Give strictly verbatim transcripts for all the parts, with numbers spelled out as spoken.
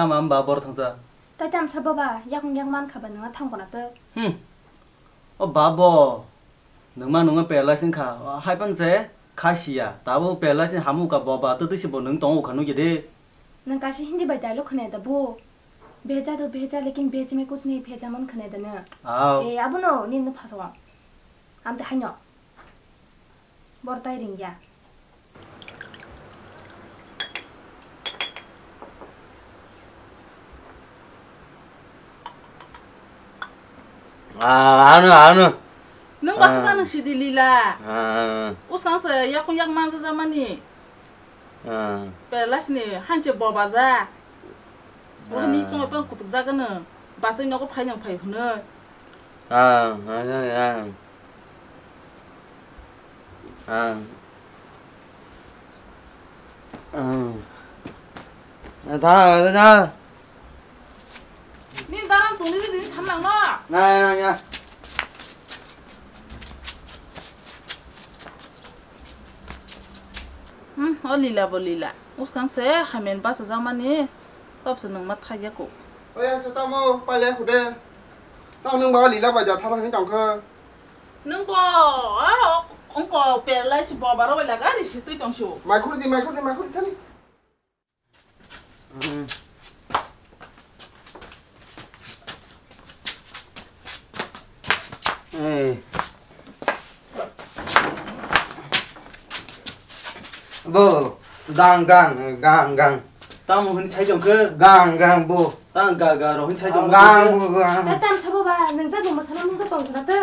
Tamo wngba bor thangsa. Tai tamsa baba, yakung yak man kha ba nangna thang kona tw. Hmm. O babo, nangma nangma paralysis wngkha, hai pan se kha siya. Tabo paralysis ni hamu ka boba, tw tw si bo nang tongo kha nugya de. Nang kaisa Hindi bai dialogue khna da bo. Bheja do bheja, lekin bheja mein kuch nahi bheja man khna da na. Aw. E, abo no, ni no phaso. Am ta haino. Bor tai ringya. Ah, ano, ano. Nwng bwswk Ah. Nang sidi lila. Ah. Uskang se yakung yak mansa jamani. Ah. Perlas ni hanche boba ja. Rohini Ah. Chungo tong kutuk jagano. Basai nogo phai nang phai hwnwi. Ah, ah, ah, ah. Ah. Ah. Ah, tha, tha, tha. Ni daram tuni ni dini samlang no. Na, na, na. Hmm, o lila bo lila. Uskang se hamen basa jamani. Top se nang ma thagya ko. Oya se tamo pale khude. Tamo nang ba lila ba ja thara ni tongkha. Nang bo, ah, ongko perlai si bo baro bai laga ri si tui tong su. Mai khur di, mai khur di, mai khur di thani. Eh. Bo, gang, gang, gang, gang. Tamo hwn sai tong khe? Gang, gang, bo. Tang ga, ga, ro hwn sai tong khe? Gang, bo, gang. Da tam sabo ba, nang jat bo masana mung jat tong khna te.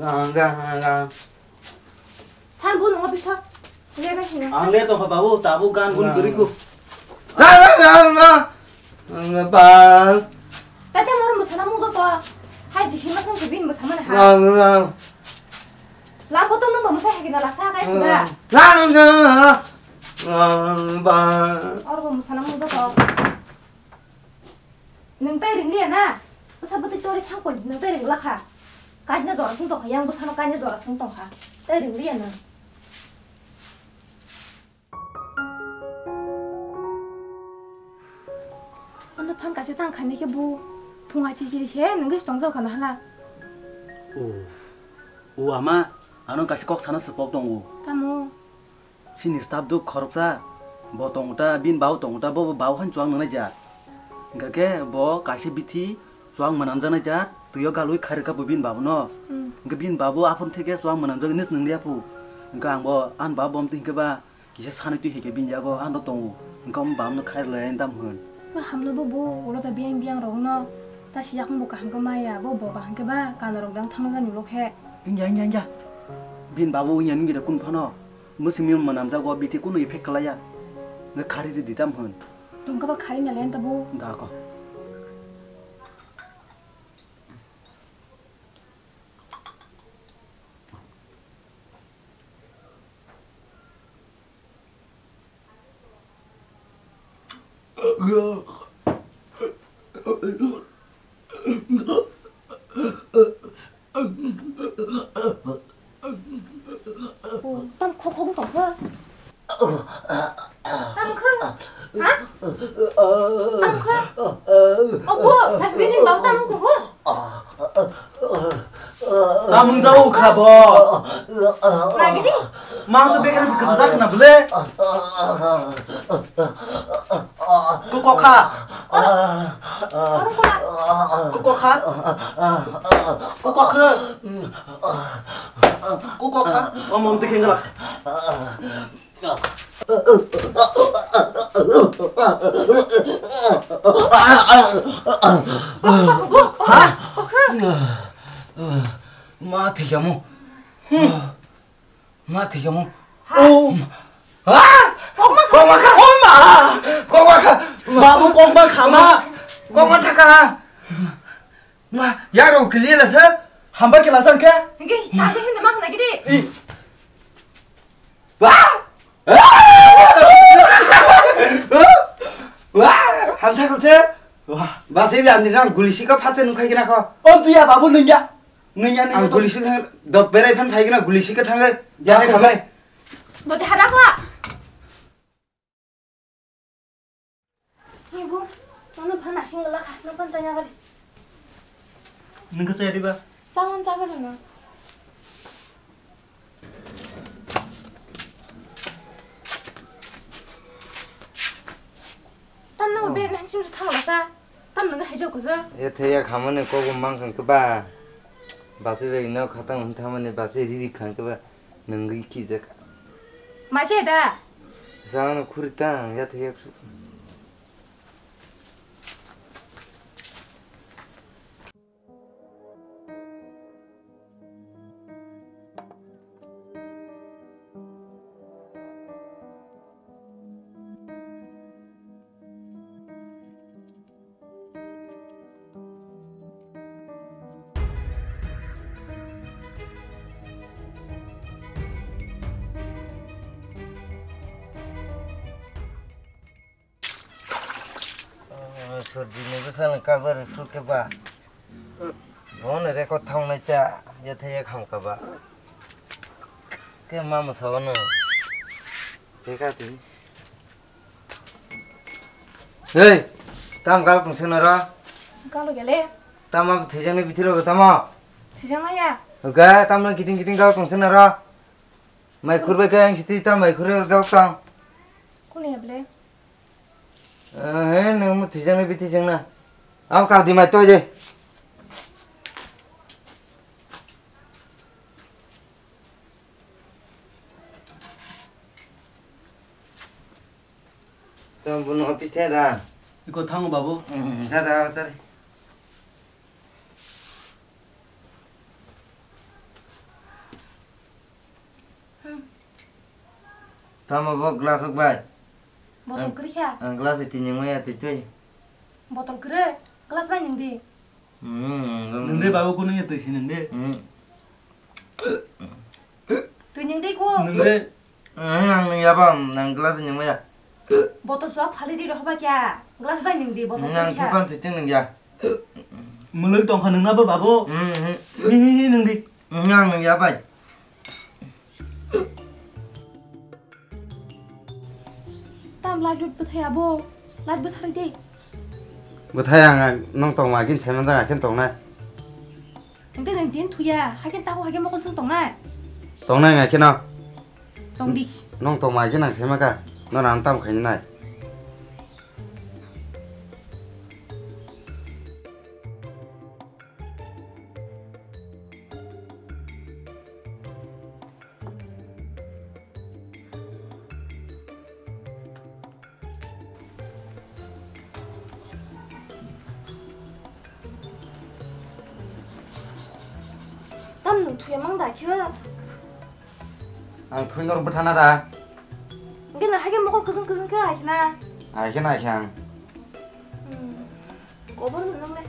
Gang, gang, gang. Than bu nungwa bisa. Lera hina. Ang le tongkha babu, tabu gan gun guri ku. Gang, gang, gang, gang. Ang ba. Tata mor musana mung to. Hai ji hima sang bin musama na ha. Gang, gang. La poto nung ba musa hagi na la sa kai kuda. Gang, gang, gang. Gang, ba. Or bo musana mung to. Nwng tai ringliya na? Bwsa bwtwi tori thang koi nwng tai ringla kha. Kaisna jora sung tongkha, yang bwsano kaisna jora sung tongkha. Tai ringliya nwng. Ano phan kaisa tang khainai khe bu phung achi chiri se nwng se tong jao khana hala. O, o ama, ano kaisa kok sana swpok tongo. Tamo? Chini staff duk khoroksa, bo tongo ta, bini bau tongo ta, bo, bo bau han chuang nangnai jat. Hingkha khe bo kaisa bithi chuang mwnamjaknai jat, twi o galwi khairwkha bo bini bau no. Hmm. Hingkhe bini bau aphuru theke chuang mwnamjak hinwi se nwngliya phu. Hingkhe ang bo ani bau bo mtwi hingkhe ba kisa sanwi twi hai khe bini yago ano tongo. Hingkhe omo bau no khairwlai ani dam hwn. Bo hamlo bo bo, ulo ta biyang biyang rok no, ta si yakung bo kaham khe maya, bo bo kaham khe ba kana rok dang thang jani bo khe. Hingya, hingya, hingya. Bini bau wngya nungya da kunu phano. Mwswngni mwnamjago bithi kunu effect kwlaiya. Nge khari ridi tam hwn. Tongkha ba khari na len tabo. Da ko. Tam khok khok tong kha. Tam kha. Ha? Tam kha. Obo, nang bini bau tam kha. Tam wng jao kha bo. Nagini. Mangso bekar se kasa jak na bole. Tu kokha. Oro kula. Kokha. Kokha. Kokha. Omo mtwi khe ngalak. Ha? Ma thikamo. Ma thikamo. Oh. Ah! Kokma kha. Kokma kha. Oh ma! Kokma kha. Babu kokma kha ma. Kokma thaka. Ma, yaro kiliya la sa. Hamba kila san khe. Nge, ta de hinda ma khna gidi. Wah! Wah! Hamthai kholche. Wah, bas ini andi nang guli sika phatse nungkhai kena kho. Oh, tuya babu nungya. Nungya nungya. Ang guli sika dot berai phan phai kena guli sika thangai. Ya, ya, khamai. Bote harakla. Ibu, nono phan asing gala kha, no phan chanya gali. Nung khe chaya diba? Changan chaga dana. Tam no Oh. Be nang chim thang la sa. Tam nang hai jok ko sa. Ya thaya khamani kok mang khang keba. Basi be no khatang hun thamani basi riri khang keba. Nungwi khijak. Mache da. Sana khuri tang ya thaya. Surdi ni bwsang ni kabar thuk khe ba. Bo ni record thang nai ta, ya thai ya kham ka ba. Ke ma masa wano. Ke ka ti. Hey, tam gal kung sena ra? Galo gele. Tam ab thijang ni bithi ro tama. Thijang ya. Ga tam na kiting kiting gal kung sena ra? Mai khurbai khe ang siti ta mai khurbai gal tang. Kuni ya ble? Eh, he, nang mu tijang ni biti jang na. Am ka di mai to je. Tam bunu office the da. Iko thango babu. Hmm, ja da, ja da. Hmm. Tamo bo glass ok bai? Botol Ang, kwrwi kha. Ang glass twi nyngma ya twi twi. Botol kwrwi? Glass bai nwng di. Hmm, Nwng de babu kunu ya twi si nwng de. Hmm. Twi nwng di ko. Nwng de. Hmm, ang nwng ya ba, ang glass nyngma ya. Botol chua phali di rohba kya? Glass bai nwng di, botol Hmm, ang kwrwi kha. Chupan twi twi nwng ya. Mwlwi tongkha nwngna bo babu? Hmm, hmm. Hi, hi, hi, nwng di. Hmm, ang nwng ya bai. Tam light lut bwthai abo, light bwtharwi di. Bwthai ang nong tongma gin saimanjak akhen tongnai. Hingke nang din thuya, hakin tahu hakin mokol sung tongnai. Tongnai ngai kheno. Tong di. Nong tongma gin ang saimaka, no nang tam khainai. Tam nung thuya mang da khe? Ang thui nor bwthana da. Hingke na haikhe mokol kwchwng kwchwng khe hai khna. Hai khna hai khe ang. Hmm. Kobor nung le.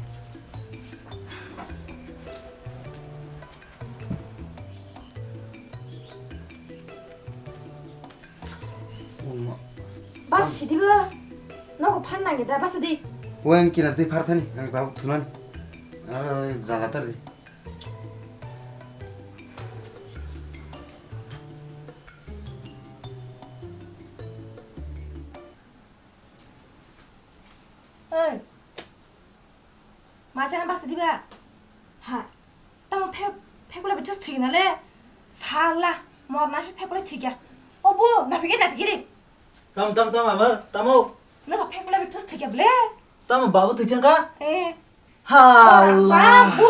Bas sidi ba. Nogo phan nang da bas di. Weng kina tei phar thani ang tabuk thunan. Aro jala tar di. Oi. Masa na bas diba? Ha. Tamo phek, phek bole bithus thik na le. Sala, mor na se phek bole thik ya. Obo, na phik, na phik ri. Tam, tam, tam, ama, tamo. Na phek bole bithus thik ya bole. Tamo babu thik thang ka? Eh. Hala. Sa bu.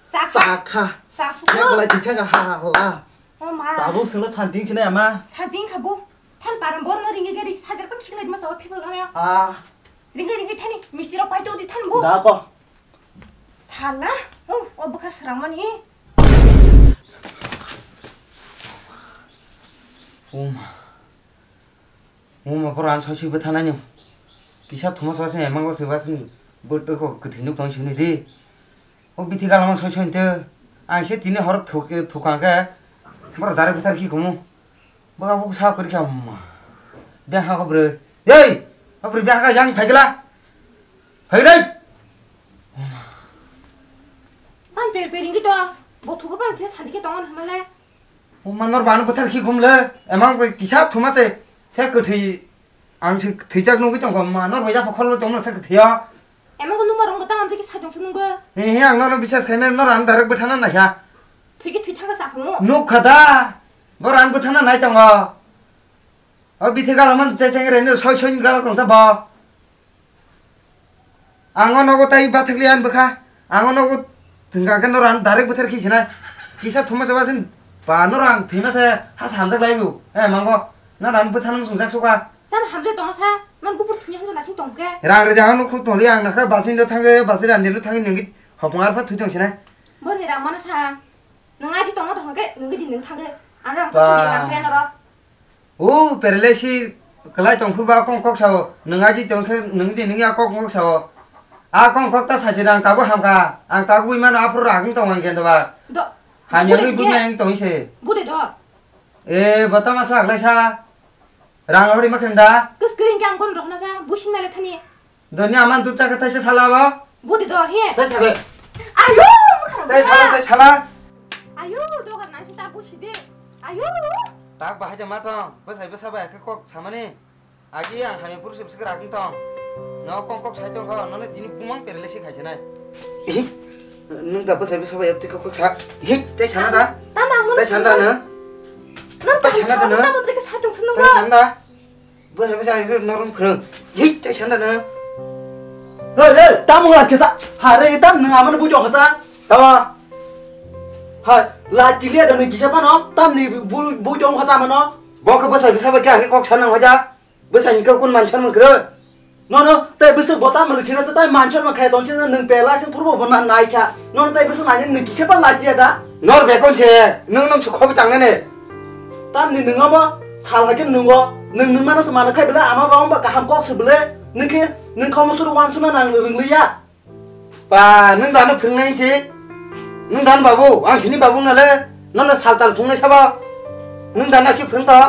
Sa kha. Sa kha. Sa su. Phek bole thik thang ka hala. Oh ma. Babu sengla santing sini ama. Santing kha bu. Than param bor no ringi gari sajar pan khikla ma sawa phek bole ya. Ah. Ringi ringi thani misti rok pai to di than bu. Da ko. Sala, oh, o bwkha srangmani. Uma. Uma, pura ang soi soi bwthanai ni. Kisa thuma soi soi emang soi soi bwtwi ko kwthwi nuk tong sini di. O bithi galang soi soi te. Ang se tini hor thuk, thukang ke. Boro dare bwthar khi kumu. Bwkha buk sa kwrwi kha ma. Beng ha kho bwrwi. Ei! O bwrwi beng ha kha yang phai gla. Phai gla. Tam per per ringki to. Bo thugo bang je sandi ke tongan hamale. O manor banu bwthar khi gumle. Emang kisa thuma se. Se kwthwi. Ang se thwijak nugwi tongkha, ma nor bai yapha khorlo tongmano se kwthwiyo. Emo ko number rong tamo tiki sajong se nungbo. He he, ang nono biswas khaimani, nor ang direct bwthana naikha. Thwikhe thwi thangkha sakhumu. Nukha da, bor ang bwthana nai tongo. O bithi galaman checheng reni soi soi ni gala tongtha bo. Ang o nogo tai bathakli an bwkha. Ang o nogo thwngkha khe nor ang direct bwthar khisinai. Kisa thuma se basin ba nor ang thwima se ha samjak lai bu. Eh, mango. Nor ang bwthanang sungjak suka. Tam hamjak tongna sa. Non bupur thwngya hanja nasing tongkhe. Rang rwja ang nukhu tongli ang nakha basin ro thangwi basin rani ro thangwi nungwi hopong arpha thwi tongsinai. Boni rang mana sa. Nung aji tongma tongkha khe nungwi di nung thangwi. Ano rang Ba. Thangwi nang khe noro. O, perelesi kwlai tongphuru ba kong kok sao, nwng aji tongkhe nwng di nwng ya kok kok sao. A kong kok ta sachi rang tabuk hamkha, ang tabuk bui mano aphuru ragwng tong ang khe ba. Do. Hamya Budi nwi bui de. Mang tong ise. Budi do. E, bota ma sa kwlai sa. Rang hori ma kenda. Kis kring kang kon rokna sa, busin na le thani. Doni aman dut chakha taisa sala bo. Budi do he. Tai sala. Ayo, mukha Tai sala, tai sala. Ayo, dogar nang si ta busi de. Ayo. Tak bahai de ma tong. Bwsai bwsa bai khe kok samani. Agi ang hamya puru se bwswk rak tong. No kok kok sai tong kho, nono tini bumang perele si khaise nai. Ih, nung da bwsai bwsa bai kok kok sa. Ih, tai sana da. Tamang Tai sana da na. Nang Tai sana da na. Tamang tike sa tong sunung Tai ba. Sana da. Bwsai bwsa ai norom khwrwng. Hei, tai sanda no. Hei, hei, tamo la kesa. Hare tam nang amano bujong khasa. Tamo. Hai, la tilia da nang kisa pano. Tam ni bu-, bujong khasa mano. Bo khe bwsai bwsa bai khe kok sanang hoja. Bwsai ni kok kun manchon mangkro. No, no, tai bwsai bota mali sina tai manchon ma khai ton sina nang pela sing purbo bona nai kha. No, no, tai bwsai nai nang kisa pa la sia da. Nor bekon se, nung nung su khobi tangnane. Tamni nung abo sal hai khe nungo, nung nung mano se mano khai bwle ama ba wngba kaham kok se bwle, nung khe nung kha musuru wansuna nang rwngliya. Ba, nung dano phwrwngnai se, nung dan babu, ang sini babu nale, nono sal tal phungnai sabo, nung dano ki phwrwng to?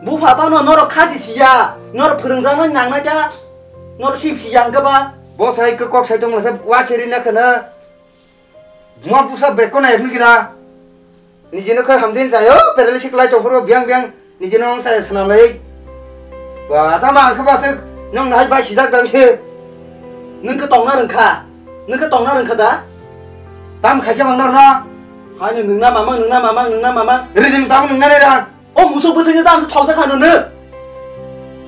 Bupha bano norok khasi siya, norok phwrwngjaknai nangnai kha, norok sip siya hwnkhe ba? Bo sai khe kok sai tongmasa wacheri na khana. Buma busa bekko na ekni gira. Nijino khe hamjin jayo, perele siklai tongphuru biang biang nijino ang saya sanalai. Ba, tama ang khe basuk nong nahai bai sijak dang se. Nung khe tongna rwngkha. Nung khe tongna rwngkha da? Tam khai khe mang norno. Hai nung nungna mamang, nungna mamang, nungna mamang. Rijim tam nungna ne rang. O musuk bwswkni dam se thokjak kha nunu.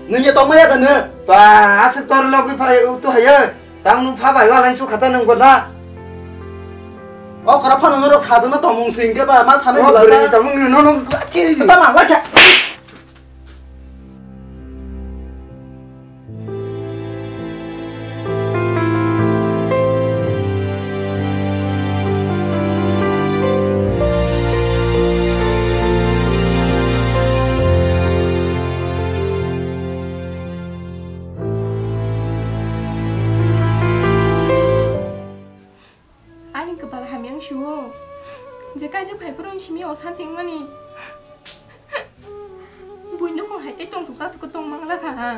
Nung ya tongmaya da nung? Ba, aswk tor logwi phai, u tu hayo. Tang nung pha bai wa lang chu khata nung gorna. O khara phano norok sajana tongmung sing khe ba, ma sanai O bwla bwrwi sa. Tongmung ni nono chiri di. Tama la kha. Ani kwpal hamya wng sio. Je kaisa phai phuru simi o santi wngmani. Buino kung hai tei tongthok chathok tong mangla kha.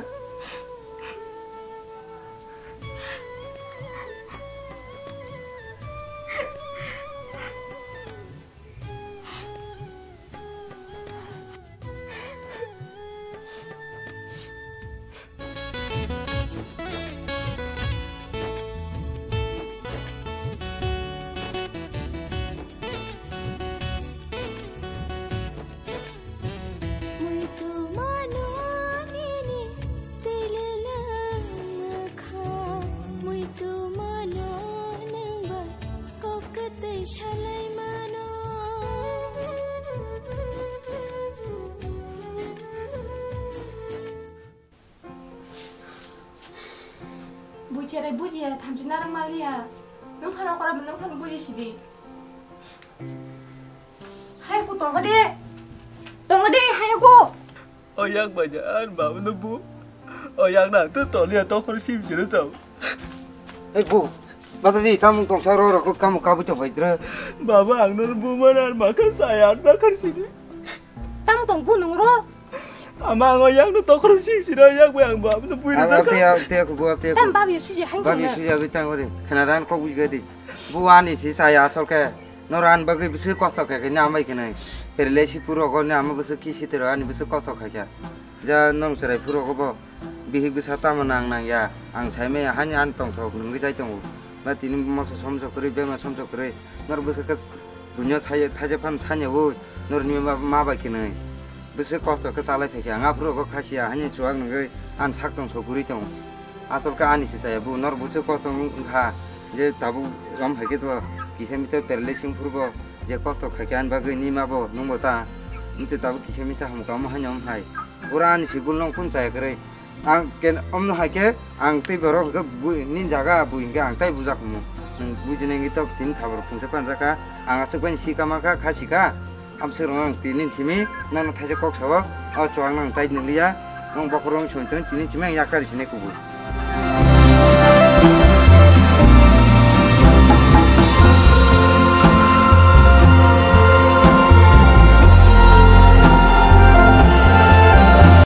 Muitu mano nini twilela mwkha, muitu mano nwng bai kok kwtwi salai mano. Bujiya re bujiya, thamchi narang maliya. Nwng phano korabo, nwng phano buji sidi. Hai ku tongo de. Tongo de, hai ku. O yak baja, ar babu no bu. O yak na, tu toliya tokhor sim siro chao. Ei bu, bata di, tamung tongsa ro ro, kamu kabu chong bai dre. Baba, ang no bu mana, ar makha saya, ar makha sidi. Tam tong bu nung ro. Ama ang o yak no tokhor sim siro, yak bai ang babu no bui Ab-, rijak abte, kha. Abte, aku bu, abte, aku. Tam babi suji hain Babi kena. Suji abi tang ore. Khana dan kok bui gadi. Bu ani si saya asol khe. Nor an bagwi bisi kosto khe khe ni amai khe nai. Perle si puro go ni ama bisi ki si tero ani bisi kosto kha khe. Ja nong cherai puro go bo. Bihik bwsa tamo nang nang ya, ang sai maya hani ani tongthok nungwi chai tongo. Ba tini moso somsok kwrwi, bema somsok kwrwi. Nor bwswk khe buino sai thaijak phano sanya bo, nor ni ma, ma bai khe nai. Bwswk kosto khe chalai phaikha, ang aphuru rogo khasiya hani chuwak nungwi ani sak tongthok kwrwi tongo. Asol khe ani se chaya bo, nor bwswk kosto wng-, wngkha je tabuk rom phaikhe to kisa misa perle sing phuru bo je kosto khaikha ani bagwi ni ma bo nungbo ta. Mte tabuk kisa misa hamkha omo haino omo hai. Pura ani se bul nong phun chaya kwrwi. Ang ken omno hai khe ang tei borok hwnkhe bui, nini jaga bui hwnkhe ang tai bujak hwnmo. Nwng bujinai wngwi tok tini thabor phungsa panjak kha. Ang aswk bai si kama kha, kha si kha. Amswk rwng ang tini simi nang thaisa kok sao. O chuwak nang tai nung liya. Nwng bokhorok wng song tong tini simi ang yakari sinai kubui.